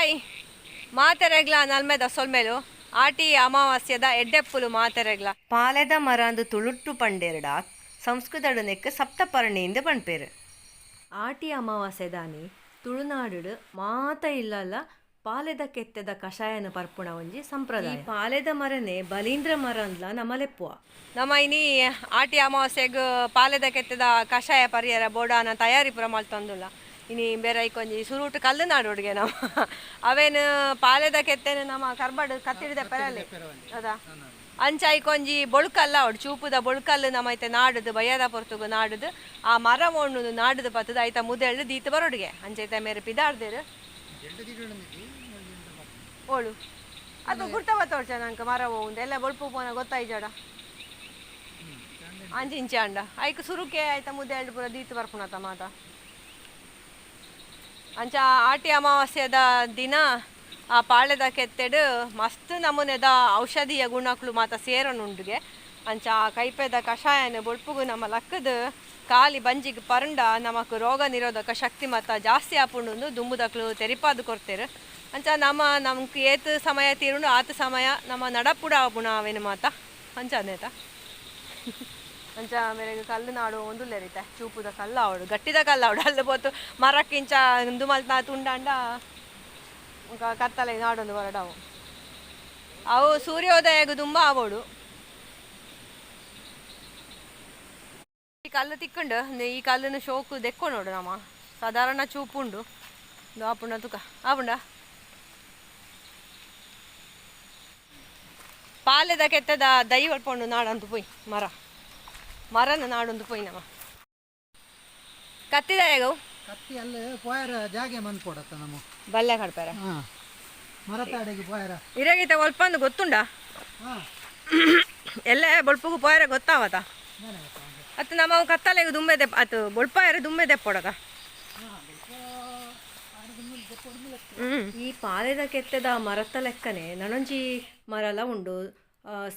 Hi ಮಾತೆರೆಗ್ಲ ನಲ್ಮೆದ ಸೊಲ್ಮೆಲು ಆಟಿ ಅಮಾವಾಸ್ಯದ ಎಡ್ಡೆಪ್ಪುಲು ಮಾತೆರೆಗ್ಲ. ಪಾಲೆದ ಮರಾಂದು ತುಳುಟ್ಟು ಪಂಡೇರ್ಡ ಸಂಸ್ಕೃತಡ್ ನೆಕ್ಕ್ ಸಪ್ತಪರ್ಣಿ ಇಂದ್ ಪಣ್ಪೆರ್. ಆಟಿ ಅಮಾವಾಸ್ಯೆದಾನಿ ತುಳುನಾಡುಡ್ ಮಾತ ಇಲ್ಲಲ್ಲ ಪಾಲೆದ ಕೆತ್ತೆದ ಕಷಾಯನ್ ಪರ್ಪುಣ ಒಂಜಿ ಸಂಪ್ರದಾಯ. ಈ ಪಾಲೆದ ಮರನೆ ಬಲೀಂದ್ರ ಮರಂದ್ಲ ನಮ ಲೆಪ್ಪುವ. ನಮ ಇನಿ ಆಟಿ ಅಮಾವಾಸ್ಯೆಗ್ ಪಾಲೆದ ಕೆತ್ತೆದ ಕಷಾಯ ಪರಿಯರ ಬೋಡಾನ ತಯಾರಿ ಪೂರ ಮಲ್ತೊಂದುಲ್ಲ. ಇನಿ ಬೇರೆ ಐಕೊಂಜಿ ಸುರುಟು ಕಲ್ಲು ನಾಡೋಡ್ಗೆ ನಮ ಅವೇನು ಪಾಲೆದ ಕೆತ್ತೆನ ನಮ ಕರ್ಬಡ್ ಕತ್ತಿಡಿದ ಪೆರಲೆ ಅದ ಅಂಚ ಐಕೊಂಜಿ ಬೊಳ್ಕಲ್ಲ ಅವಡು ಚೂಪುದ ಬೊಳ್ಕಲ್ಲು ನಮ್ಮ ಐತೆ ನಾಡುದು ಬಯ್ಯದ ಪೊರ್ತುಗು ನಾಡುದು ಆ ಮರ ಒಣ್ಣು ನಾಡುದು ಪತ್ತದ ಐತ ಮುದೆಳ್ಳು ದೀತ ಬರೋಡ್ಗೆ ಅಂಚೈತ ಮೇರೆ ಪಿದಾಡ್ದೇರು ಓಳು ಅದು ಗುರ್ತ ಬತ್ತೋಡ್ಚ ನಂಕ ಮರ ಉಂದು ಎಲ್ಲ ಬೊಳ್ಪು ಪೋನ ಗೊತ್ತಾಯ್ಜಾಡ ಅಂಚಿ ಇಂಚಿ ಅಂಡ ಐಕ್ ಸುರುಕೆ ಐತ ಮುದೆಳ್ಳು ಪೂರ ದೀತ ಬರ್ಪುಣತ ಮಾತ. ಅಂಚ ಆಟಿ ಅಮಾವಾಸ್ಯದ ದಿನ ಆ ಪಾಳೆದ ಕೆತ್ತೆಡು ಮಸ್ತ್ ನಮೂನೆದ ಔಷಧೀಯ ಗುಣಕ್ಲು ಮಾತ ಸೇರೊನುಂಡುಗೆ. ಅಂಚ ಆ ಕೈಪೆದ ಕಷಾಯನ ಬೊಳ್ಪುಗು ನಮ್ಮ ಲಕ್ಕದ ಕಾಲಿ ಬಂಜಿಗ್ ಪರಂಡ ನಮಕ್ ರೋಗ ನಿರೋಧಕ ಶಕ್ತಿ ಮಾತ ಜಾಸ್ತಿ ಆಪುಂಡು ದುಂಬುದಕ್ಲು ತೆರಿಪಾದು ಕೊರ್ತೆರು. ಅಂಚ ನಮ್ಮ ನಮ್ಕ್ ಏತ್ ಸಮಯ ತೀರುಂಡು ಆತ್ ಸಮಯ ನಮ್ಮ ನಡಪುಡ ಆಪುಣ ಅವೇನು ಮಾತ ಅಂಚ ನೇತ. ಅಂಚ ಮೇರೆಗ್ ಕಲ್ಲು ನಾಡು ಒಂದುಲ್ಲೆರಿತೆ ಚೂಪುದ ಕಲ್ಲು ಆವಡು ಗಟ್ಟಿದ ಕಲ್ಲು ಆವಡು ಅಲ್ಲು ಪೋತು ಮರಕ್ಕಿಂಚ ಇಂದು ಮಲ್ತ ತುಂಡಾಂಡ ಕತ್ತಲೆ ನಾಡೊಂದು ಹೊರಡವು ಅವು ಸೂರ್ಯೋದಯಗ್ ದುಂಬ ಆವೋಡು. ಈ ಕಲ್ಲು ತಿಕ್ಕುಂಡು ಈ ಕಲ್ಲುನ ಶೋಕು ದೆಕ್ಕೊನೋಡು ನಮ ಸಾಧಾರಣ ಚೂಪುಂಡು ಇಂದು ಆಪುಂಡ ತುಕ ಆಪುಂಡ ಪಾಲೆದ ಕೆತ್ತದ ದೈ ಒಲ್ಪೊಂಡು ನಾಡಂತು ಪೋಯ್ ಮರ ಮರನ ನಾಡೊಂದು ಪೋಯ್ ನಮ ಕತ್ತಿದ ಕತ್ತಿ ಅಲ್ಲಿ ಪೋಯರ ಜಾಗೆ ಮನ್ಪೊಡತ್ತ ನಮ್ಮ. ಬಲ್ಲೆ ಕಡ್ಪಾರ. ಹಾಂ, ಮರತಾಡೆಗೆ ಪೋಯರ. ಇರಗಿತ ಒಲ್ಪಂದು ಗೊತ್ತುಂಡ? ಹಾಂ. ಎಲ್ಲ ಬೊಳ್ಪುಗು ಪೋಯರ ಗೊತ್ತಾವತ ಅತ್ತು ನಮ್ಮ ಕತ್ತಲೆಗ್ ದುಂಬೆ ದೆಪ್ಪ ಅತ್ತು ಬೊಳ್ಪಾಯರ ದುಂಬೆ ದೆಪ್ಪೊಡತ. ಈ ಪಾಲೆದ ಕೆತ್ತೆದ ಮರತ್ತ ಲೆಕ್ಕನೆ ನನೊಂಜಿ ಮರಲ ಉಂಡು,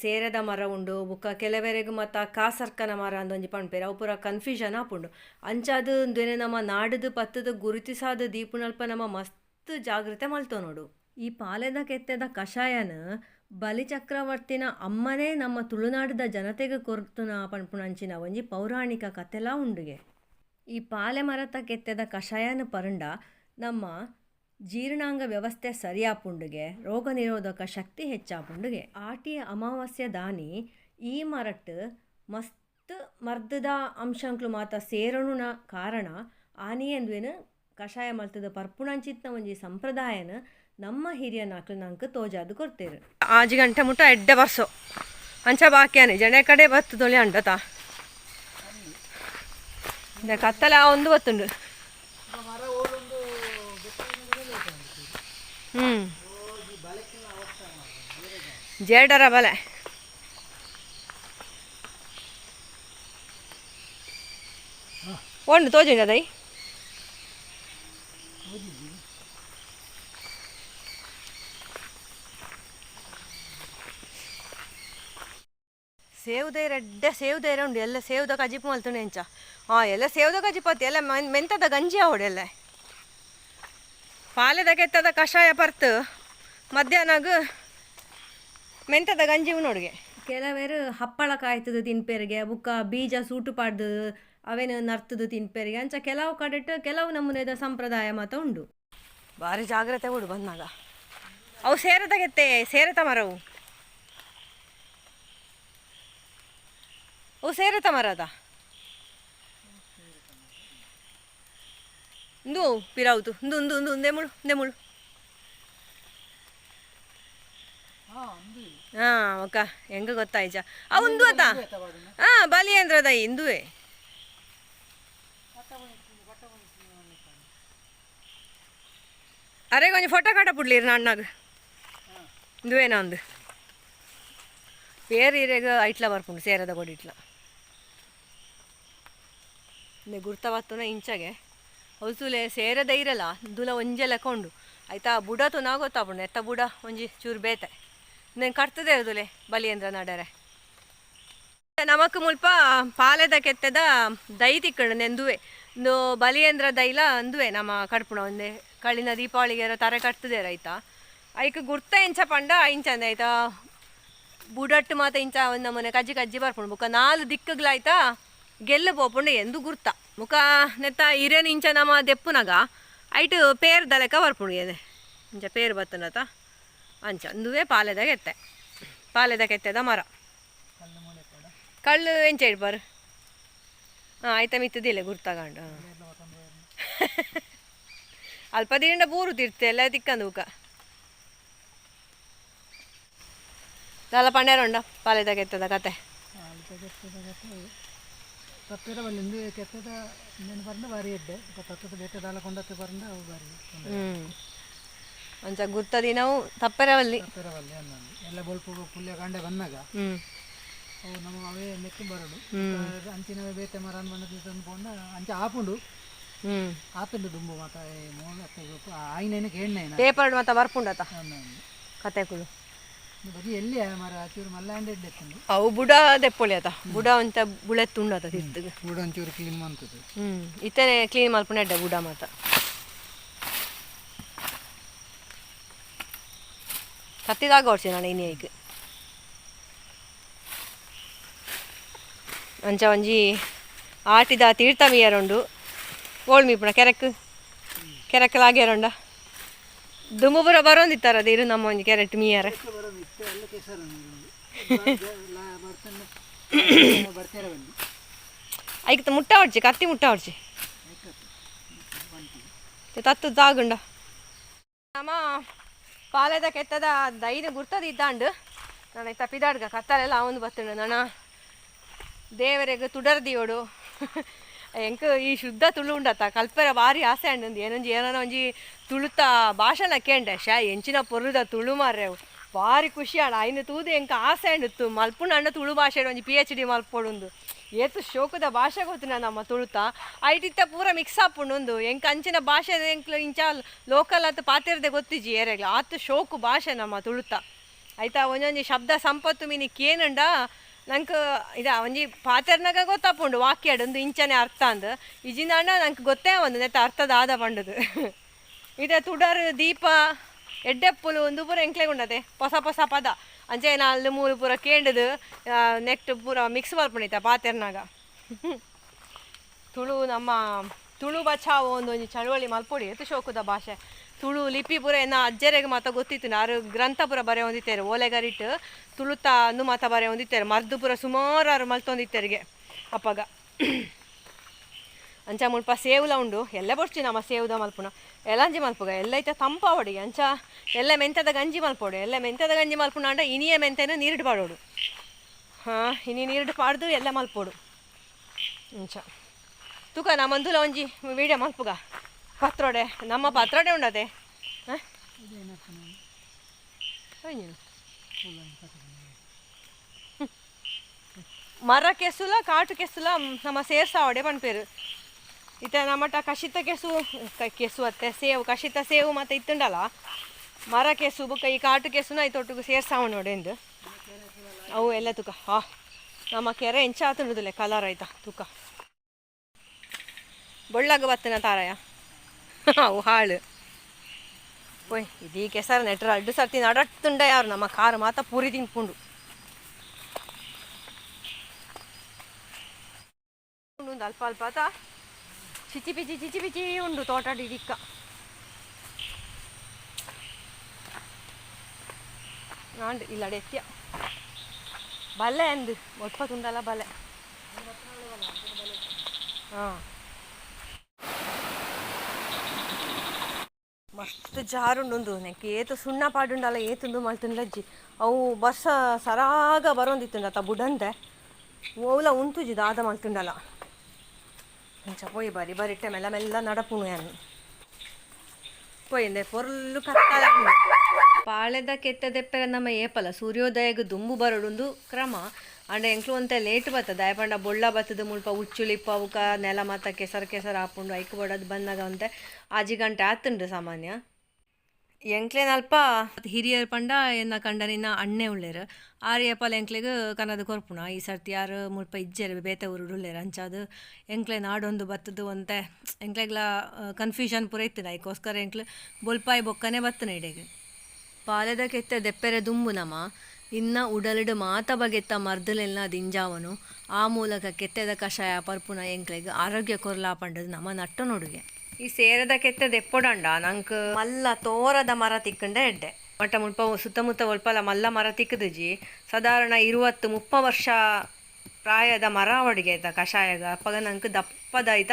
ಸೇರೆದ ಮರ ಉಂಡು, ಬುಕ್ಕ ಕೆಲವೆರೆಗ್ ಮತ್ತ ಕಾಸರ್ಕನ ಮರ ಅಂದೊಂಜಿ ಪನ್ಪೆರ್ ಅವು ಪೂರ ಕನ್ಫ್ಯೂಷನ್ ಆಪುಂಡು. ಅಂಚಾದ್ ಉಂದೆನೆ ನಮ್ಮ ನಾಡುದು ಪತ್ತುದು ಗುರುತಿಸಾದ್ ದೀಪುನಲ್ಪ ನಮ್ಮ ಮಸ್ತ್ ಜಾಗ್ರತೆ ಮಲ್ತೊನೊಡು. ಈ ಪಾಲೆದ ಕೆತ್ತೆದ ಕಷಾಯನ್ ಬಲಿಚಕ್ರವರ್ತಿನ ಅಮ್ಮನೇ ನಮ್ಮ ತುಳುನಾಡುದ ಜನತೆಗ್ ಕೊರ್ತುನ ಪನ್ಪುನಂಚಿನ ಒಂಜಿ ಪೌರಾಣಿಕ ಕತೆಲಾ ಉಂಡುಗೆ. ಈ ಪಾಲೆ ಮರತ ಕೆತ್ತೆದ ಕಷಾಯನ್ ಪರಂಡ ನಮ್ಮ ಜೀರ್ಣಾಂಗ ವ್ಯವಸ್ಥೆ ಸರಿಯಾಪುಂಡುಗೆ, ರೋಗ ನಿರೋಧಕ ಶಕ್ತಿ ಹೆಚ್ಚಾಪುಂಡುಗೆ. ಆಟಿ ಅಮಾವಾಸ್ಯೆ ದಾನಿ ಈ ಮರಟ್ ಮಸ್ತ್ ಮರ್ದದ ಅಂಶಂಕ್ಲು ಮಾತ ಸೇರೊನುನ ಕಾರಣ ಆನಿಯಂದ್ವೆನ್ ಕಷಾಯ ಮಲ್ತದ ಪರ್ಪುಣಂಚಿತ್ನ ಒಂಜಿ ಸಂಪ್ರದಾಯನ ನಮ್ಮ ಹಿರಿಯ ನಾಕ್ಲು ನಂಕ್ ತೋಜಾದ್ ಕೊರ್ತೆರ್. 6 ಗಂಟೆ ಮುಟ್ಟ ಎಡ್ಡೆ ಬರ್ಸೋ ಅಂಚ ಬಾಕಿಯಾನೆ ಜನ ಕಡೆ ಬತ್ತು ತೊಳಿ ಅಂಡತ ಕತ್ತಲೆ ಆ ಒಂದು ಬತ್ತುಂಡು. ಜೇಡರ ಬಲೆ ಒಂದು ತೋಜಿಂಡ ದೈ ಸೇವುದ ಎಡ್ಡೆ ಸೇವುದ ಉಂಡು ಎಲ್ಲ ಸೇವುದ ಕಜಿಪು ಮಲ್ತುಂಡು ಎಂಚ ಹಾಂ ಎಲ್ಲ ಸೇವುದ ಕಜಿಪತ್ತು ಎಲ್ಲ ಮೆಂತದ ಗಂಜಿ ಆವಡು ಎಲ್ಲ ಪಾಲೆದ ಕೆತ್ತದ ಕಷಾಯ ಪರ್ತು ಮಧ್ಯಾಹ್ನಗ್ ಮೆಂತದ ಗಂಜಿ ಉಣ್ಣೋಡ್ಗೆ. ಕೆಲವೇರು ಹಪ್ಪಳ ಕಾಯ್ತದ ತಿನ್ಪೆರಿಗೆ, ಬುಕ್ಕ ಬೀಜ ಸೂಟು ಪಾಡ್ದು ಅವೇನು ನರ್ತದು ತಿನ್ಪೆರಿಗೆ. ಅಂಚ ಕೆಲವು ಕಡೆಟ್ ಕೆಲವು ನಮೂನೆದ ಸಂಪ್ರದಾಯ ಮಾತ ಉಂಡು. ಭಾರಿ ಜಾಗ್ರತೆ ಉಂಡು ಬಂದಾಗ ಅವು ಸೇರದ ಕೆತ್ತೆ ಸೇರತ ಮರವು ಅವು ಸೇರತ ಮರದ ಇಂದು ಪಿರಾವುತು ಇಂದು ಇಂದು ಇಂದು ಒಂದೇ ಮುಳು ಒಂದೇ ಮುಳು. ಹಾಂ ಒಕ್ಕ ಹೆಂಗ ಗೊತ್ತಾಯ್ಚ ಆ ಉಂದು ಆತ ಹಾಂ ಬಲಿ ಅಂದ್ರದ ಇಂದುವೆ. ಅರೆ ಕೊಂಚ ಫೋಟೋ ಕಾಟ ಪುಡ್ಲಿರ್ ಅಣ್ಣಗ್ ಇಂದುವೇನ ಒಂದು ಬೇರೆ ಇರೆಗ್ ಐಟ್ಲ ಬರ್ಪುಂಡು ಸೇರದ ಕೊಡಿಟ್ಲ ಗುರ್ತ ಬತ್ತುನ ಇಂಚಗೆ ಅವಸುಲೆ ಸೇರದ ಇರಲ್ಲ ದುಲ ಒಂಜೆ ಲೆಕ್ಕ ಉಂಡು ಆಯ್ತಾ ಬುಡ ತುನಾ ಗೊತ್ತಾಪುಂಡು ಎತ್ತ ಬುಡ ಒಂಜಿ ಚೂರು ಬೇತೆ నేను ಕಟ್ತದೆ ಅದುಲೆ ಬಲಿಯೇಂದ್ರ ನಡರೆ. ನಮಕ್ ಮುಲ್ಪ ಪಾಲೆದ ಕೆತ್ತೆದ ದೈ ತಿಕ್ಕಂಡು ನೆಂದುವೆ ಇಂದು ಬಲಿಯೇಂದ್ರ ದೈಲ ಅಂದುವೆ ನಮ್ಮ ಕಡ್ಪುಣ ಒಂದೆ ಕಳಿನ ದೀಪಾವಳಿಗೆ ತರೆ ಕಟ್ತದೇರ ಆಯ್ತಾ. ಐಕ್ ಗುರ್ತ ಎಂಚ ಪಂಡ ಇಂಚಂದ ಆಯ್ತಾ, ಬುಡಟ್ಟು ಮಾತ ಇಂಚ ಒಂದ್ ನಮೂನೆ ಕಜ್ಜಿ ಕಜ್ಜಿ ಬರ್ಪುಂಡು. ಬೊಕ ನಾಲ್ ದಿಕ್ಕುಗ್ಲ ಆಯ್ತಾ ಗೆಲ್ಲು ಪೋಪುಂಡು ಎಂದು ಗುರ್ತ. ಮುಕ ನೆತ್ತ ಇರೇನು ಇಂಚ ನಮ ದೆಪ್ಪುನಗ ಐಟ್ ಪೇರ್ ದಲೆಕ ಬರ್ಪುಂಡು ಏನೆ ಇಂಚ ಪೇರ್ ಬತ್ತನತ ಅಂಚ. ಅಂದುವೇ ಪಾಲೆದ ಕೆತ್ತೆ, ಪಾಲೆದ ಕೆತ್ತೆದ ಮರ. ಕಳ್ಳು ಎಂಚ ಇಡ್ಬಾರು? ಹಾಂ ಆಯ್ತಾ, ಮಿತ್ತದಿಲ್ಲ ಗುರ್ತಗಂಡು. ಅಲ್ಪ ದಿಂಡ ಬೂರು ತಿರ್ತೆ ಎಲ್ಲ ತಿಕ್ಕಂದು ಬುಕ ದಾಲ ಪಂಡ್ಯಾರ ಉಂಡ ಪಾಲೆದ ಕೆತ್ತದ ಕತೆ. ತಪ್ಪೇರ ಬಲ್ಲಿಂದು ಕೆತ್ತದ ಇನ್ನೇನು ಪರಂಡ ಬಾರಿ ಎಡ್ಡೆ ತತ್ತದ ಬೇತೆ ದಾಲ ಕೊಂಡತ್ತೆ ಪರಂಡ ಅವು ಬಾರಿ. ಅಂಚ ಗುರ್ತದಿ ನಾವು ತಪ್ಪೆರವಲ್ಲಿ. ತಪ್ಪೇರ ಬಲ್ಲಿ ಅನ್ನೊಂದು ಎಲ್ಲ ಬೊಲ್ಪು ಪುಲ್ಯ ಕಾಂಡೆ ಬಂದಾಗ ಅವು ನಮ್ಮ ಅವೇ ಮೆಕ್ಕು ಬರಡು. ಅಂಚಿನವೇ ಬೇತೆ ಮರ ಬಂದ ತಂದು ಪೋಂಡ ಅಂಚ ಆಪುಂಡು. ಆತುಂಡು ದುಂಬು ಮಾತ ಮೋಗ ಆಯ್ನೇನು ಕೇಣ್ಣೇನ ಪೇಪರ್ ಮಾತ ಬರ್ಪುಂಡತ ಕತೆಕುಲು. ಬದಿ ಎಲ್ಲಿ ಮರ ಚೂರು ಮಲ್ಲಾಂಡೆ ಎಡ್ಡೆ. ಅವು ಬುಡ ದೆಪ್ಪೊಳಿ ಆತ, ಬುಡ ಒಂತ ಬುಳೆತ್ತುಂಡತ ತಿರ್ತುಗು. ಬುಡ ಒಂಚೂರು ಕ್ಲೀನ್ ಮಂತದ್ದು. ಇತ್ತನೆ ಕ್ಲೀನ್ ಮಲ್ಪುನ ಎಡ್ಡೆ ಬುಡ ಮಾತ. ಕತ್ತಿದಾಗ ಓಡ್ಸಿ ನಾನು ಇನಿ ಐಕ್. ಅಂಚ ಒಂಜಿ ಆಟಿದ ತೀರ್ಥ ಮೀಯರುಂಡು. ಓಳ್ ಮೀಪುಣ ಕೆರೆಕ್ ಕೆರೆಕ್ ಲಾಗ್ಯರುಂಡ ದುಂಬು ಪೂರ ಬರೋಂದಿತ್ತಾರ ಅದೇ ನಮ್ಮ ಒಂಜಿ ಕೆರೆಟ್ ಮೀಯರ. ಐಕ್ ಮುಟ್ಟ ಹೊಡ್ಚಿ, ಕತ್ತಿ ಮುಟ್ಟ ಹೊಡ್ಚಿ ತತ್ತು ತಾಗುಂಡ. ನಮ್ಮ ಪಾಲೆದ ಕೆತ್ತದ ದೈನ ಗುರ್ತದ ಇದ್ದಾಂಡು ನಾನು ತಪ್ಪಿದಾಡ್ಗ ಕತ್ತಲೆಲ್ಲ ಅವನು ಬತ್ತುಂಡು. ನನ್ನ ದೇವರೆಗ್ ತುಡರ್ ದಿಯೋಡು. ಎಂಕ್ ಈ ಶುದ್ಧ ತುಳು ಉಂಡತ್ತ ಕಲ್ಪೆರ ಭಾರಿ ಆಸೆ ಅಂಡು. ಏನೊಂಜಿ ಏನಾನ ಒಂಜಿ ತುಳುತ ಭಾಷಣ ಕೇಂಡೆ ಶಾ ಎಂಚಿನ ಪೊರ್ಲುದ ತುಳು ಮಾರ್ರೆ, ಭಾರಿ ಖುಷಿ ಆಂಡ್. ಐನು ತೂದು ಎಂಕ್ ಆಸೆ ಅಂಡಿತ್ತು ಮಲ್ಪುಂಡು ಅಂಡ ತುಳು ಭಾಷೆ ಒಂಜಿ ಪಿಎಚ್ ಡಿ ಮಲ್ಪೊಡುಂದು. ಏತು ಶೋಕದ ಭಾಷೆ ಗೊತ್ತಿನ ನಮ್ಮ ತುಳುತ. ಐಟಿತ್ತ ಪೂರ ಮಿಕ್ಸ್ ಆಪುಂಡು ಉಂದು. ಎಂಕ್ ಅಂಚಿನ ಭಾಷೆ ಎಂಕ್ಲು ಇಂಚ ಲೋಕಲ್ ಆತ್ ಪಾತೆರ್ದೆ ಗೊತ್ತಿಜ್ಜಿ ಏರೆಗ್ಲ. ಆತು ಶೋಕು ಭಾಷೆ ನಮ್ಮ ತುಳುತ ಆಯ್ತಾ. ಒಂಜೊಂಜಿ ಶಬ್ದ ಸಂಪತ್ತು ಮೀನಿ ಕೇನುಂಡ ನಂಕ್ ಇದ ಒಂಜಿ ಪಾತೆರ್ನಾಗ ಗೊತ್ತಾಪುಂಡು ವಾಕ್ಯಡ್ ಒಂದು ಇಂಚನೆ ಅರ್ಥ ಅಂದ್. ಇಜಿನಾಂಡ ನಂಕ್ ಗೊತ್ತೇ ಒಂದು ನೆತ್ತ ಅರ್ಥದ ಆದ ಪಂಡುದು. ಇದೆ ತುಡರ್ ದೀಪ ಎಡ್ಡೆಪ್ಪುಲು ಒಂದು ಪೂರ ಎಂಕ್ಲೆಗ್ ಉಂಡತೆ ಹೊಸ ಹೊಸ ಪದ. ಅಂಚೆ ನಾಲ್ ಮೂರು ಪೂರ ಕೇಂಡುದು ನೆಕ್ಟ್ ಪೂರ ಮಿಕ್ಸ್ ಮಲ್ಪುಂಡಿತ್ತ ಪಾತೆರ್ನಾಗ. ತುಳು ನಮ್ಮ ತುಳು ಬಚಾವೋ ಒಂದು ಒಂಜಿ ಚಳುವಳಿ ಮಲ್ಪೊಡಿ. ಏತ್ ಶೋಕುದ ಭಾಷೆ ತುಳು. ಲಿಪಿ ಪೂರ ಎನ್ನ ಅಜ್ಜೆರೆಗ್ ಮಾತ ಗೊತ್ತಿತ್ತು. ಆರು ಗ್ರಂಥ ಪೂರ ಬರೆ ಹೊಂದಿತ್ತೇರು ಓಲೆಗರಿಟ್ ತುಳುತ ಅಂದು ಮಾತ ಬರೆ ಹೊಂದಿತ್ತೇರು. ಮರ್ದು ಪೂರ ಸುಮಾರು ಆರು ಮಲ್ತೊಂದಿತ್ತೇರಿಗೆ ಅಪ್ಪಗ. ಅಂಚ ಮುಲ್ಪ ಸೇವುಲ ಉಂಡು. ಎಲ್ಲ ಬೊಡ್ಚಿ ನಮ್ಮ ಸೇವುದ ಮಲ್ಪುನ ಎಲ್ಲಂಜಿ ಮಲ್ಪುಗ ಎಲ್ಲ ಐತ ತಂಪಾವಡಿ. ಅಂಚ ಎಲ್ಲ ಮೆಂತದ ಗಂಜಿ ಮಲ್ಪೊಡು. ಎಲ್ಲ ಮೆಂತದ ಗಂಜಿ ಮಲ್ಪುನ ಅಂಡ ಇನಿಯ ಮೆಂತೆನ ನೀರಿಡು ಪಾಡೋಡು. ಹಾಂ, ಇನಿ ನೀರಿಡು ಪಾಡ್ದು ಎಲ್ಲ ಮಲ್ಪೊಡು. ಅಂಚ ತುಕ ನಮ್ಮಂದುಲ ಒಂಜಿ ವೀಡಿಯೋ ಮಲ್ಪುಗ. ಪತ್ರೋಡೆ ನಮ್ಮ ಪತ್ರೋಡೆ ಉಂಡತೆ. ಹಾಂ, ಮರ ಕೆಸುಲ ಕಾಟು ಕೆಸುಲ ನಮ್ಮ ಸೇರ್ಸಾವಡೆ ಪನ್ಪೇರು. ಇತ್ತ ನಮ್ಮಟ ಕಶಿತ ಕೆಸು ಕೆಸು ಅತ್ತೆ ಸೇವು ಕಶಿತ ಸೇವು ಮತ್ತೆ ಇತ್ತುಂಡಲ್ಲ ಮರ ಕೆಸು ಬುಕ್ಕ ಈ ಕಾಟು ಕೆಸುನ ಐತೊಟ್ಟಿಗೆ ಸೇರ್ಸಾವ ನೋಡೆಂದು ಅವು ಎಲ್ಲ ತುಕ. ಹಾ, ನಮ್ಮ ಕೆರೆ ಎಂಚ ಆತುಂಡುದಿಲ್ಲ ಕಲರ್ ಆಯ್ತಾ ತುಕ. ಬೊಳ್ಳಾಗ ಬತ್ತನ ತಾರಯ ಅವು ಹಾಳು ಪೋಯ್. ಇದೀ ಕೆಸರು ನೆಟ್ರ ಅಡ್ಡು ಸರ್ತಿ ನಡಟ್ಟುಂಡ ಯಾರು ನಮ್ಮ ಕಾರು ಮಾತ ಪೂರಿ ತಿನ್ಪುಂಡು ಉಂಡು. ಅಲ್ಪ ಅಲ್ಪ ಆತ ಚಿಚಿ ಪಿಚಿ ಚಿಚಿ ಪಿಚಿ ಉಂಡು ತೋಟ ಡಿಡಿಕ್ಕ ಆಂಡ್ ಇಲ್ಲಡೆ ಎತ್ತಿಯ ಬಲ್ಲೆ ಅಂದು ಒಲ್ಪ ತುಂಡಲ್ಲ ಬಲ್ಲೆ. ಹಾಂ, ಮಸ್ತ್ ಜಾರುಂಡುಂದು ನೆಕ್ ಏತು ಸುಣ್ಣ ಪಾಡುಂಡಲ್ಲ ಏತುಂದು ಮಲ್ತುಂಡಜ್ಜಿ. ಅವು ಬರ್ಸ ಸರಾಗ ಬರೋಂದಿತ್ತುಂಡತ ಬುಡಂದೆ ಓಲ ಉಂತುಜಿ ದಾದ ಮಲ್ತುಂಡಲ್ಲ. ಅಂಚ ಪೋಯಿ ಬರಿ ಬರಿಟ್ಟೆ ಮೆಲ್ಲ ಮೆಲ್ಲ ನಡಪುನು ಯಾನ್ ಪೋಯಿಂದೆ ಪೊರ್ಲು ಕತ್ತಲ. ಪಾಳೆದ ಕೆತ್ತದೆಪ್ಪೆರ ನಮ್ಮ ಏಪಲ ಸೂರ್ಯೋದಯಗ್ ದುಂಬು ಬರಡುಂದು ಕ್ರಮ. ಅಂಡ ಎಂಕ್ಲು ಒಂತೆ ಲೇಟ್ ಬತ್ತದ ದಾಯೆ ಬೊಳ್ಳ ಬತ್ತದ ಮುಲ್ಪ ಉಚ್ಚುಳಿಪ್ಪ ಅವಕ ನೆಲ ಮಾತ ಕೆಸರು ಕೆಸರು ಆಪುಂಡು. ಐಕ್ ಬಡದ್ ಬಂದಾಗ ಒಂತೆ ಆಜಿ ಗಂಟೆ ಆತುಂಡು ಸಾಮಾನ್ಯ. ಎಂಕ್ಲೆನಲ್ಪ ಹಿರಿಯರ್ ಪಂಡ ಎನ್ನ ಕಂಡನಿನ ಅಣ್ಣೆ ಉಳ್ಳೇರು. ಆರ್ ಏಪಲ ಎಂಕ್ಲೆಗ್ ಕನದು ಕೊರ್ಪುಣ. ಈ ಸರ್ತಿ ಆರ್ ಮುಲ್ಪ ಇಜ್ಜೆರ್, ಬೇತೆ ಊರುಡು ಉಲ್ಲೆರ್. ಅಂಚಾದ್ ಎಂಕ್ಲೆ ನಾಡೊಂದು ಬತ್ತುದು ಒಂತೆ ಎಂಕ್ಲೆಗ್ಲ ಕನ್ಫ್ಯೂಷನ್ ಪೂರ ಇತ್ತಿನ, ಐಕೋಸ್ಕರ ಎಂಕ್ಲು ಬೊಲ್ಪಾಯಿ ಬೊಕ್ಕನೆ ಬತ್ತುನ ಇಡೆಗ್. ಪಾಲೆದ ಕೆತ್ತೆ ದೆಪ್ಪೆರೆ ದುಂಬು ನಮ ಇನ್ನ ಉಡಲುಡು ಮಾತ ಬಗೆತ್ತ ಮರ್ದುಲೆನ್ಲ ದಿಂಜಾವನು. ಆ ಮೂಲಕ ಕೆತ್ತೆದ ಕಷಾಯ ಪರ್ಪುನ ಎಂಕ್ಲೆಗ್ ಆರೋಗ್ಯ ಕೊರ್ಲಾ ಪಂಡುದು ನಮ ನಟ್ಟೊನೊಡುಗೆ. ಈ ಸೇರದ ಕೆತ್ತೆ ದೆಪ್ಪೊಡಂಡ ನಂಕ್ ಮಲ್ಲ ತೋರದ ಮರ ತಿಕ್ಕುಂಡ ಎಡ್ಡೆ. ಮಟ್ಟ ಮುಲ್ಪ ಸುತ್ತಮುತ್ತ ಒಲ್ಪಲ ಮಲ್ಲ ಮರ ತಿಕ್ಕುದುಜಿ. ಸಾಧಾರಣ 20 30 ವರ್ಷ ಪ್ರಾಯದ ಮರ ಅವಡಿಗೆ ಆಯ್ತಾ ಕಷಾಯಗ. ಅಪಗ ನಂಕ್ ದಪ್ಪದ ಐತ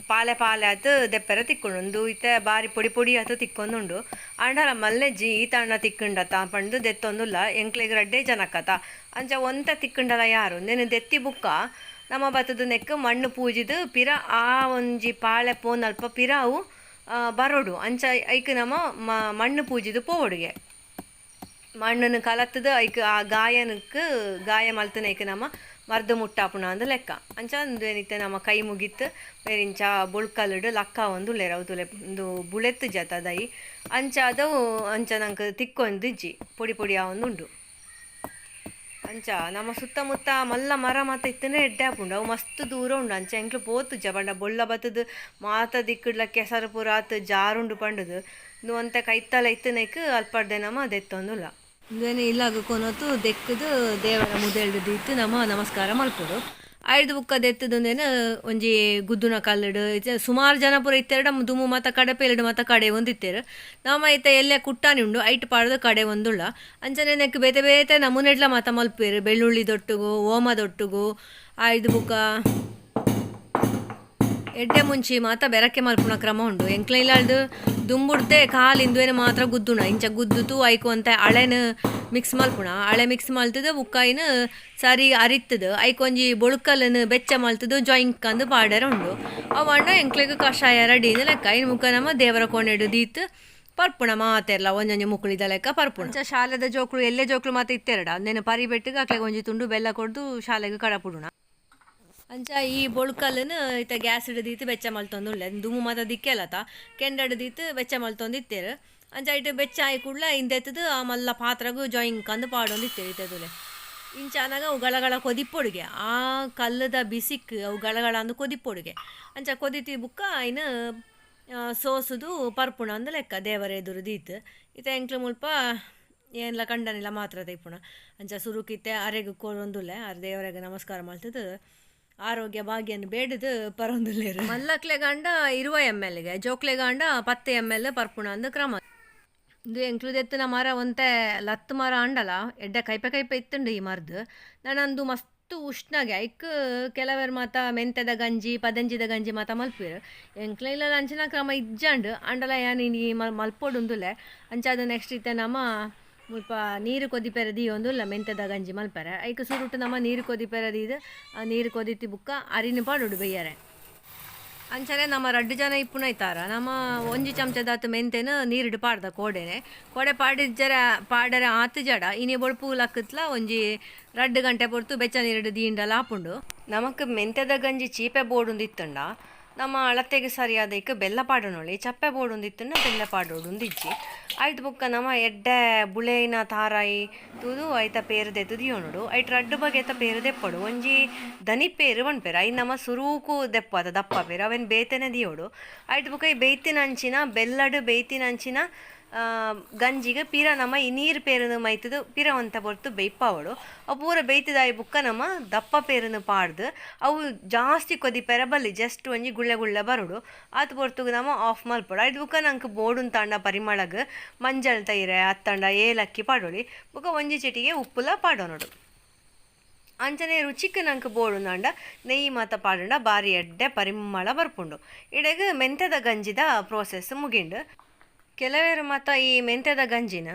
ಪಾಲೆ ಪಾಲೆ ಆತ್ ದೆಪ್ಪೆರೆ ತಿಕ್ಕುಂಡು. ಉಂದು ಇತ್ತೆ ಬಾರಿ ಪೊಡಿ ಪೊಡಿ ಆತ್ ತಿಕ್ಕೊಂದುಂಡು. ಆಂಡಲ ಮಲ್ಲೆಜ್ಜಿ ಈ ತಣ್ಣ ತಿಕ್ಕುಂಡತ ಪಂದ್ ದೆತ್ತೊಂದುಲ್ಲ. ಎಂಕ್ಲೆಗ್ ರಡ್ಡೇ ಜನಕ್ಕತ, ಅಂಚ ಒಂತೆ ತಿಕ್ಕುಂಡಲ ಯಾರು. ಉಂದೆನ್ ದೆತ್ತಿ ಬುಕ್ಕ ನಮ ಬತ್ತುದು ನೆಕ್ ಮಣ್ಣು ಪೂಜಿದ್ ಪಿರ ಆ ಒಂಜಿ ಪಾಳೆ ಪೋನಲ್ಪ ಪಿರ ಅವು ಬರೋಡು. ಅಂಚ ಐಕ್ ನಮ ಮಣ್ಣು ಪೂಜಿದ್ ಪೋವೊಡುಗೆ. ಮಣ್ಣನ್ನು ಕಲತ್ತುದು ಐಕ್ ಆ ಗಾಯನಕ್ ಗಾಯ ಮಲ್ತನೈಕ್ ನಮ ಮರ್ದು ಮುಟ್ಟಾಪುಣ ಅಂದ್ ಲೆಕ್ಕ. ಅಂಚ ಉಂದೇನಿತ್ತೆ ನಮ್ಮ ಕೈ ಮುಗಿತ್ ಬೇರಿಂಚ ಬೊಳ್ಕಲ್ಡ್ ಲಕ್ಕ ಉಲ್ಲೆರ್. ಅವು ತೂಲೆ ಉಂದು ಬುಳೆತ್ ಜತ ದೈ. ಅಂಚ ಅದು ಅಂಚ ನಂಕ್ ತಿಕ್ಕೊಂದಿಜ್ಜಿ, ಪೊಡಿ ಪೊಡಿ ಆವೊಂದುಂಡು. ಅಂಚ ನಮ್ಮ ಸುತ್ತಮುತ್ತ ಮಲ್ಲ ಮರ ಮಾತ ಇತ್ತುಂಡ ಎಡ್ಡೆ ಆಪುಂಡು. ಅವು ಮಸ್ತ್ ದೂರ ಉಂಡು. ಅಂಚ ಎಂಕ್ಲು ಪೋತುಜ ಪಂಡ ಬೊಳ್ಳ ಬತ್ತುದು ಮಾತ ದಿಕ್ಕುಡ್ಲ ಕೆಸರು ಪೂರ ಆತ್ ಜಾರುಂಡು ಪಂಡುದು. ಉಂದು ಒಂತೆ ಕೈತಲ ಇತ್ತುನೈಕ್ ಅಲ್ಪಡ್ದೆ ನಮ ದೆತ್ತೊಂದುಲ್ಲ. ಉಂದೇನು ಇಲ್ಲಾಗ ಕೊನೊತು ದೆಕ್ಕುದು ದೇವರ ಮುದೆಲ್ಡ್ ದೀತ್ ನಮ ನಮಸ್ಕಾರ ಮಲ್ಪೊಡು. ಐದು ಬುಕ್ಕ ದೆತ್ತುದು ಉಂದೇನು ಒಂಜಿ ಗುದ್ದುನ ಕಲ್ಲುಡು ಸುಮಾರು ಜನ ಪೂರ ಇತ್ತೆರಡ ದುಮು ಮಾತ ಕಡಪೆಲುಡು ಮಾತ ಕಡೆ ಒಂದಿತ್ತೆರು. ನಮ ಇತ್ತೆ ಎಲ್ಲೆ ಕುಟ್ಟಾನಿ ಉಂಡು ಐಟ್ ಪಾಡ್ದು ಕಡೆ ಒಂದುಳ್ಳ. ಅಂಚನೆ ನೆಕ್ ಬೇತೆ ಬೇತೆ ನಮೂನೆಡ್ಲ ಮಾತ ಮಲ್ಪುವೆರು. ಬೆಳ್ಳುಳ್ಳಿ ದೊಟ್ಟುಗು, ಓಮದೊಟ್ಟುಗು, ಐದು ಬುಕ್ಕ ಎಡ್ಡೆ ಮುಂಚಿ ಮಾತ ಬೆರಕೆ ಮಲ್ಪುನ ಕ್ರಮ ಉಂಡು. ಎಂಕ್ಲ ಇಲ್ಲಾಳ್ದು ದುಂಬುಡ್ದೆ ಕಾಲು ಇಂದುವೇನು ಮಾತ್ರ ಗುದ್ದುಣ. ಇಂಚ ಗುದ್ದುತು ಐಕು ಅಂತ ಅಳೆನ ಮಿಕ್ಸ್ ಮಲ್ಪುಣ. ಅಳೆ ಮಿಕ್ಸ್ ಮಲ್ತುದು ಬುಕ್ಕಾಯಿನ ಸರಿ ಅರಿತ್ತದು ಐಕ್ ಒಂಜಿ ಬೊಳ್ಕಲನ್ನು ಬೆಚ್ಚ ಮಲ್ತುದು ಜೊಯಿಂಕ್ ಅಂದು ಪಾಡೆರ ಉಂಡು. ಅವು ಎಂಕ್ಲೆಗ್ ಕಷಾಯ ರೆಡಿ ಲೆಕ್ಕ. ಐನ್ ಮುಖ ನಮ್ಮ ದೇವರ ಕೋಣೆಡು ದೀತ್ ಪರ್ಪುಣ ಮಾತೆರ್ಲ ಒಂಜೊಂಜಿ ಮುಕುಳಿದ ಲೆಕ್ಕ ಪರ್ಪುಣ. ಅಂಚ ಶಾಲೆದ ಜೋಕುಲು ಎಲ್ಲೆ ಜೋಕುಲು ಮಾತ ಇತ್ತೆರಡ ಅಂದೇನು ಪರಿಬೆಟ್ಟಿಗೆ ಅಕ್ಲೆಗ್ ಒಂಜಿ ತುಂಡು ಬೆಲ್ಲ ಕೊಡ್ದು ಶಾಲೆಗ್ ಕಡಪುಡುಣ. ಅಂಚ ಈ ಬೊಳ್ಕಲ್ಲನ್ನು ಇತ್ತ ಗ್ಯಾಸ್ ದೀತ್ ಬೆಚ್ಚ ಮಲ್ತೊಂದುಲ್ಲೆ. ದುಮು ಮಾತ ದಿಕ್ಕೆಲತ ಕೆಂಡಡ್ ದೀತ್ ಬೆಚ್ಚ ಮಲ್ತೊಂದಿತ್ತೆರ್. ಅಂಚ ಐಟ್ ಬೆಚ್ಚ ಆಯಿ ಕೂಡ್ಲ ಇಂದೆತ್ತುದು ಆ ಮಲ್ಲ ಪಾತ್ರಗ್ ಜೊಯಿಂಕ್ ಅಂದ್ ಪಾಡೊಂದಿತ್ತೆರ್ ಇತ್ತೆ. ಇಂಚ ಆನಗ ಅವು ಗಳಗಳ ಕೊದಿಪ್ಪೊಡುಗೆ. ಆ ಕಲ್ಲುದ ಬಿಸಿಕ್ ಅವು ಗಳಗಳ ಅಂದ್ ಕೊದಿಪ್ಪೊಡುಗೆ. ಅಂಚ ಕೊದಿತಿ ಬುಕ್ಕ ಐನ್ ಸೋಸುದು ಪರ್ಪುಣ ಅಂದ್ ಲೆಕ್ಕ ದೇವರ ಎದುರು ದೀತ್. ಇತ್ತೆ ಎಂಕ್ಲು ಮುಲ್ಪ ಏನ್ಲ ಕಂಡನಿಲ ಮಾತ್ರ ತೈಪುಣ. ಅಂಚ ಸುರುಕಿತ್ತೆ ಅರೆಗ್ ಕೊರೊಂದುಲ್ಲೆ. ಅರ್ ದೇವರೆಗ್ ನಮಸ್ಕಾರ ಮಲ್ತುದು ಆರೋಗ್ಯ ಭಾಗ್ಯನ್ ಬೇಡುದು ಪರೊಂದುಲ್ಲೆರ್. ಮಲ್ಲಕ್ಲೆಗಾಂಡ 20 ml ಗೆ, ಜೋಕ್ಲೆಗಾಂಡ 10 ml ಪರ್ಪುಣ ಅಂದ್ ಕ್ರಮ. ಉಂದು ಎಂಕ್ಲು ದೆತ್ತುನ ಮರ ಒಂತೆ ಲತ್ತ್ ಮರ ಆಂಡಲ ಎಡ್ಡೆ ಕೈಪೆ ಕೈಪೆ ಇತ್ತುಂಡು ಈ ಮರ್ದ್. ನನಂದು ಮಸ್ತ್ ಉಷ್ಣಗೆ ಐಕ್ ಕೆಲವೆರ್ ಮಾತ ಮೆಂತೆದ ಗಂಜಿ ಪದಂಜಿದ ಗಂಜಿ ಮಾತ ಮಲ್ಪುವೆರ್. ಎಂಕ್ಲ ಇಲ್ಲಲ್ ಅಂಚಿನ ಕ್ರಮ ಇಜ್ಜಂಡ್. ಆಂಡಲ ಯಾನ್ ಇನಿ ಮಲ್ಪೊಡುಂದುಲ್ಲೆ. ಅಂಚಾದ್ ನೆಕ್ಸ್ಟ್ ಇತ್ತೆ ನಮ ಮುಲ್ಪ ನೀರು ಕೊದಿಪೆರೆ ದೀಯೊಂದುಲ್ಲ ಮೆಂತೆದ ಗಂಜಿ ಮಲ್ಪೆರೆ. ಐಕ್ ಸುರುಟು ನಮ ನೀರು ಕೊದಿಪೆರೆ ದೀದ್ ಆ ನೀರು ಕೊದಿತಿ ಬುಕ್ಕ ಅರಿನ್ ಪಾಡೊಡು ಬೆಯ್ಯರೆ. ಅಂಚನೆ ನಮ್ಮ ರಡ್ಡು ಜನ ಇಪ್ಪುನೈತಾರ ನಮ್ಮ ಒಂಜಿ ಚಮಚದಾತ್ ಮೆಂತೆನ ನೀರುಡು ಪಾಡ್ದ ಕೋಡೆನೆ. ಕೋಡೆ ಪಾಡಿಜ್ಜರ ಪಾಡರೆ ಆತ್ ಜಡ ಇನಿ ಬೊಳ್ಪು ಲಕ್ಕತ್ಲ ಒಂಜಿ 2 ಗಂಟೆ ಪೊರ್ತು ಬೆಚ್ಚ ನೀರುಡು ದೀಂಡಲ ಆಪುಂಡು. ನಮಕ್ ಮೆಂತೆದ ಗಂಜಿ ಚೀಪೆ ಬೋಡುಂದಿತ್ತುಂಡ ನಮ್ಮ ಅಳತೆಗೆ ಸರಿಯಾದ ಇಕ್ ಬೆಲ್ಲ ಪಾಡೊನೊಳಿ. ಚಪ್ಪೆ ಬೋಡುಂದಿತ್ತುಂಡ ಬೆಲ್ಲ ಪಾಡೊಡುಂದಿಜ್ಜಿ. ಐಟ್ ಬುಕ್ಕ ನಮ ಎಡ್ಡೆ ಬುಳೆಯಿನ ತಾರಾಯಿ ತೂದು ಐತ ಪೇರು ದೆತ್ತು ದಿಯೊನೊಡು. ಐಟ್ ರಡ್ಡು ಬಗೆತ ಪೇರು ದೆಪ್ಪೊಡು. ಒಂಜಿ ದನಿ ಪೇರು ಪನ್ಪೆರ್ ಐನ್ ನಮ ಸುರೂಕು ದೆಪ್ಪು ಅತ ದಪ್ಪ ಪೇರು ಅವೆನ್ ಬೇತೆನೆ ದಿಯೊಡು. ಐಟ್ ಬುಕ್ಕ ಈ ಬೇಯ್ತಿನಂಚಿನ ಬೆಲ್ಲಡು ಬೇಯ್ತಿನಂಚಿನ ಗಂಜಿಗೆ ಪಿರ ನಮ ಈ ನೀರು ಪೇರುನು ಮೈತುದು ಪಿರ ಒಂತೆ ಪೊರ್ತು ಬೇಯ್ಪಾವೊಡು. ಅವು ಪೂರ ಬೇಯ್ತದಾಯಿ ಬುಕ್ಕ ನಮ ದಪ್ಪ ಪೇರುನು ಪಾಡ್ದು ಅವು ಜಾಸ್ತಿ ಕೊದಿಪೆರೆ ಬಲ್ಲಿ, ಜಸ್ಟ್ ಒಂಜಿ ಗುಳ್ಳೆ ಗುಳ್ಳೆ ಬರೋಡು. ಆತ್ ಪೊರ್ತುಗು ನಮ ಆಫ್ ಮಲ್ಪೊಡು. ಐಟ್ ಬುಕ್ಕ ನಂಕ್ ಬೋಡುಂತಾಂಡ ಪರಿಮಳಗ್ ಮಂಜಲ್ ತೈರೆ ಅತ್ತಂಡ ಏಲಕ್ಕಿ ಪಾಡೊಲಿ. ಬುಕ್ಕ ಒಂಜಿ ಚಿಟಿಗೆ ಉಪ್ಪುಲ ಪಾಡೊನೊಡು. ಅಂಚನೆ ರುಚಿಕ್ ನಂಕ್ ಬೋಡುಂದಾಂಡ ನೆಯ್ಯಿ ಮಾತ ಪಾಡುಂಡ ಬಾರಿ ಎಡ್ಡೆ ಪರಿಮಳ ಬರ್ಪುಂಡು. ಇಡೆಗ್ ಮೆಂತೆದ ಗಂಜಿದ ಪ್ರೋಸೆಸ್ ಮುಗಿಂಡು. ಕೆಲವೆರ್ ಮಾತ ಈ ಮೆಂತೆದ ಗಂಜಿನ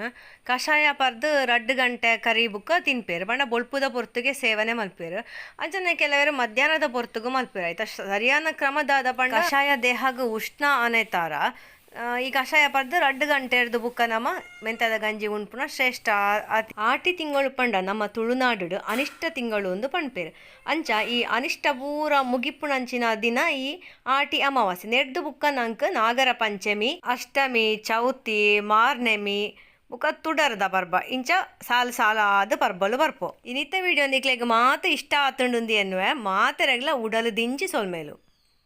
ಕಷಾಯ ಪರ್ದು 2 ಗಂಟೆ ಕರಿ ಬುಕ್ಕ ತಿನ್ಪೆರ್. ಪಂಡ ಬೊಳ್ಪುದ ಪೊರ್ತುಗೆ ಸೇವನೆ ಮಲ್ಪೆರ್. ಅಂಚನೆ ಕೆಲವೆರ್ ಮಧ್ಯಾಹ್ನದ ಪೊರ್ತುಗು ಮಲ್ಪೆರ್. ಐತ ಸರಿಯಾನ ಕ್ರಮ ದಾದ ಪಂಡ ಕಷಾಯ ದೇಹಗ್ ಉಷ್ಣ ಅನೆತಾರ ಈ ಕಷಾಯ ಪರ್ದು ರಡ್ಡ್ ಗಂಟೆರ್ದ್ ಬುಕ್ಕ ನಮ ಮೆಂತೆದ ಗಂಜಿ ಉನ್ಪುನ ಶ್ರೇಷ್ಠ. ಆಟಿ ತಿಂಗಳು ಪಂಡ ನಮ್ಮ ತುಳುನಾಡುಡ್ ಅನಿಷ್ಟ ತಿಂಗಳು ಇಂದ್ ಪನ್ಪೆರ್. ಅಂಚ ಈ ಅನಿಷ್ಟ ಪೂರ ಮುಗಿಪುನಂಚಿನ ದಿನ ಈ ಆಟಿ ಅಮಾವಾಸ್ಯೆ. ನೆರ್ದ್ ಬುಕ್ಕ ನಂಕ್ ನಾಗರ ಪಂಚೆಮಿ, ಅಷ್ಟಮಿ, ಚೌತಿ, ಮಾರ್ನೆಮಿ ಬುಕ್ಕ ತುಡರ್ದ ಪರ್ಬ ಇಂಚ ಸಾಲ್ ಸಾಲಾದ್ ಪರ್ಬಲು ಬರ್ಪೊ. ಇನಿತ ವಿಡಿಯೋ ನಿಕ್ಲೆಗ್ ಮಾತ ಇಷ್ಟ ಆತುಂಡುಂದು ಎನ್ನುವೆ. ಮಾತೆರೆಗ್ಲ ಉಡಲ್ ದಿಂಜಿ ಸೊಲ್ಮೆಲು.